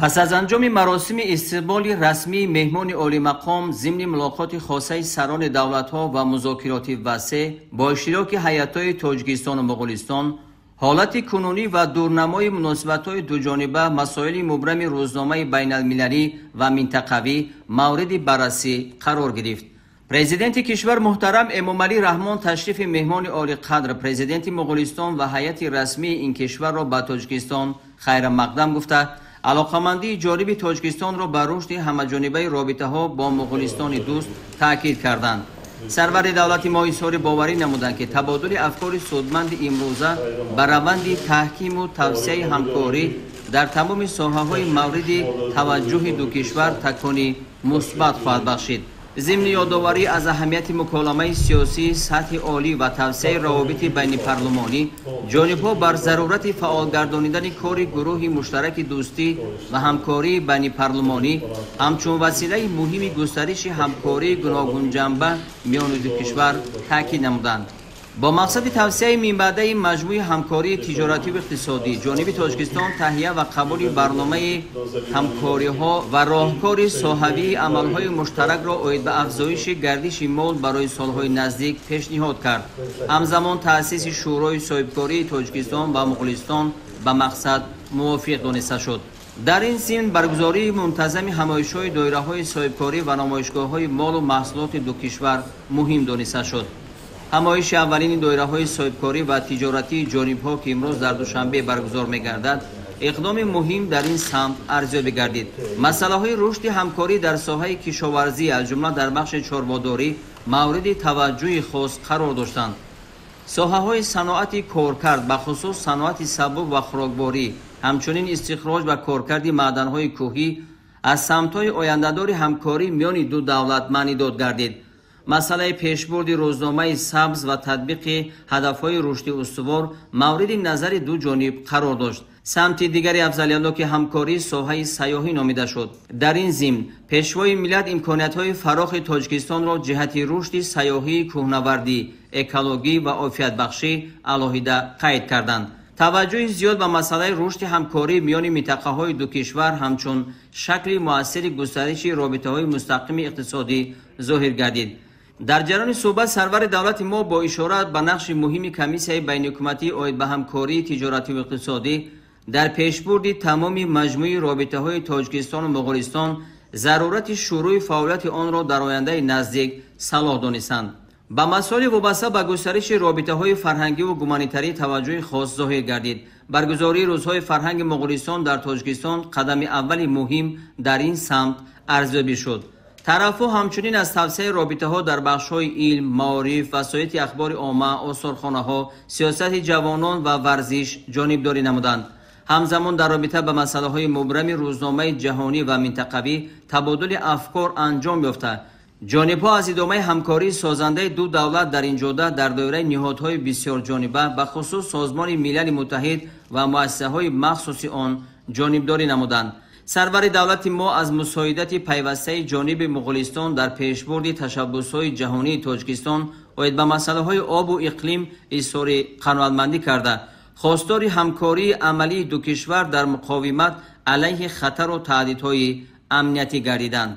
Пас аз анҷоми маросими истиқболи расмии меҳмони олимақом зимни мулоқоти хосаи сарони давлатҳо ва музокироти васеъ бо иштироки ҳайатҳои Тоҷикистону Муғулистон, ҳолати кунунӣ ва дурнамои муносибатҳои дуҷониба, масоили мубрами рӯзномаи байналмилалӣ ва минтақавӣ мавриди баррасӣ қарор гирифт. Президенти кишвар муҳтарам Эмомалӣ Раҳмон ташрифи меҳмони олиқадр, президенти Муғулистон ва ҳайати расмии ин кишварро ба Тоҷикистон хайрамақдам гуфта, алоқамандии ҷолиби Тоҷикистонро ба рушди ҳамаҷонибаи робитаҳо бо Муғулистони дӯст таъкид карданд. Сарвари давлати мо изҳори боварӣ намуданд, ки табодули афкори судманди имрӯза ба раванди таҳкиму тавсияи ҳамкорӣ дар тамоми соҳаҳои мавриди таваҷҷӯҳи ду кишвар такони мусбат хоҳад бахшид. Зимни ёдоварӣ аз аҳамияти муколамаи сиёсии сатҳи олӣ ва тавсияи равобити байнипарлумонӣ, ҷонибҳо бар зарурати фаъолгардонидани кори гурӯҳи муштараки дӯстӣ ва ҳамкории байнипарлумонӣ ҳамчун василаи муҳими густариши ҳамкории гуногунҷанба миёни ду кишвар таъкид намуданд. Бо мақсади тавсияи минбаъдаи маҷмӯи ҳамкории тиҷоративу иқтисодӣ, ҷониби Тоҷикистон таҳия ва қабули барномаи ҳамкориҳо ва роҳкори соҳавии амалҳои муштаракро оид ба афзоиши гардиши мол барои солҳои наздик пешниҳод кард. Ҳамзамон таъсиси Шӯрои соҳибкории Тоҷикистон ва Муғулистон ба мақсад мувофиқ дониста шуд. Дар ин зимн баргузории мунтазами ҳамоишҳои доираҳои соҳибкорӣ ва намоишгоҳҳои молу маҳсулоти ду кишвар муҳим дониста шуд. Ҳамоиши аввалини доираҳои соҳибкорӣ ва тиҷоратии ҷонибҳо, ки имрӯз дар Душанбе баргузор мегардад, иқдоми муҳим дар ин самт арзёбӣ гардид. Масъалаҳои рушди ҳамкорӣ дар соҳаи кишоварзӣ, аз ҷумла дар бахши чорводорӣ, мавриди таваҷҷӯҳи хос қарор доштанд. Соҳаҳои саноати коркард, бахусус саноати сабук ва хӯрокворӣ, ҳамчунин истихроҷ ва коркарди маъданҳои кӯҳӣ аз самтҳои ояндадори ҳамкорӣ миёни ду давлат маънидод гардид. Масъалаи пешбурди рӯзномаи сабз ва татбиқи ҳадафҳои рушди устувор мавриди назари ду ҷониб қарор дошт. Самти дигари афзалиятноки ҳамкорӣ соҳаи сайёҳӣ номида шуд. Дар ин зимн Пешвои миллат имкониятҳои фарохи Тоҷикистонро ҷиҳати рушди сайёҳии кӯҳнавардӣ, экологӣ ва офиятбахшӣ алоҳида қайд карданд. Таваҷҷӯҳи зиёд ба масъалаи рушди ҳамкорӣ миёни минтақаҳои ду кишвар ҳамчун шакли муассири густариши робитаҳои мустақими иқтисодӣ зоҳир гардид. Дар ҷараёни суҳбат сарвари давлати мо бо ишора ба нақши муҳими комиссияи байниҳукуматӣ оид ба ҳамкории тиҷоративу иқтисодӣ дар пешбурди тамоми маҷмӯи робитаҳои Тоҷикистону Муғулистон зарурати шурӯи фаъолияти онро дар ояндаи наздик салоҳ донистанд. Ба масоили вобаста ба густариши робитаҳои фарҳангиву гуманитарӣ таваҷҷӯҳи хос зоҳир гардид. Баргузории рӯзҳои фарҳанги Муғулистон дар Тоҷикистон қадами аввали муҳим дар ин самт арзёбӣ шуд. Тарафҳо ҳамчунин аз тавсияи робитаҳо дар бахшҳои илм, маориф, васоити ахбори омма, осорхонаҳо, сиёсати ҷавонон ва варзиш ҷонибдорӣ намуданд. Ҳамзамон дар робита ба масъалаҳои мубрами рӯзномаи ҷаҳонӣ ва минтақавӣ табодули афкор анҷом ёфта, ҷонибҳо аз идомаи ҳамкории созандаи ду давлат дар ин ҷода дар доираи ниҳодҳои бисёрҷониба, бахусус Созмони Милали Муттаҳид ва муассисаҳои махсуси он ҷонибдорӣ намуданд. Сарвари давлати мо аз мусоидати пайвастаи ҷониби Муғулистон дар пешбурди ташаббусҳои ҷаҳонии Тоҷикистон оид ба масъалаҳои обу иқлим изҳори қаноатмандӣ карда, хостори ҳамкории амалии ду кишвар дар муқовимат алайҳи хатару таҳдидҳои амниятӣ гардиданд.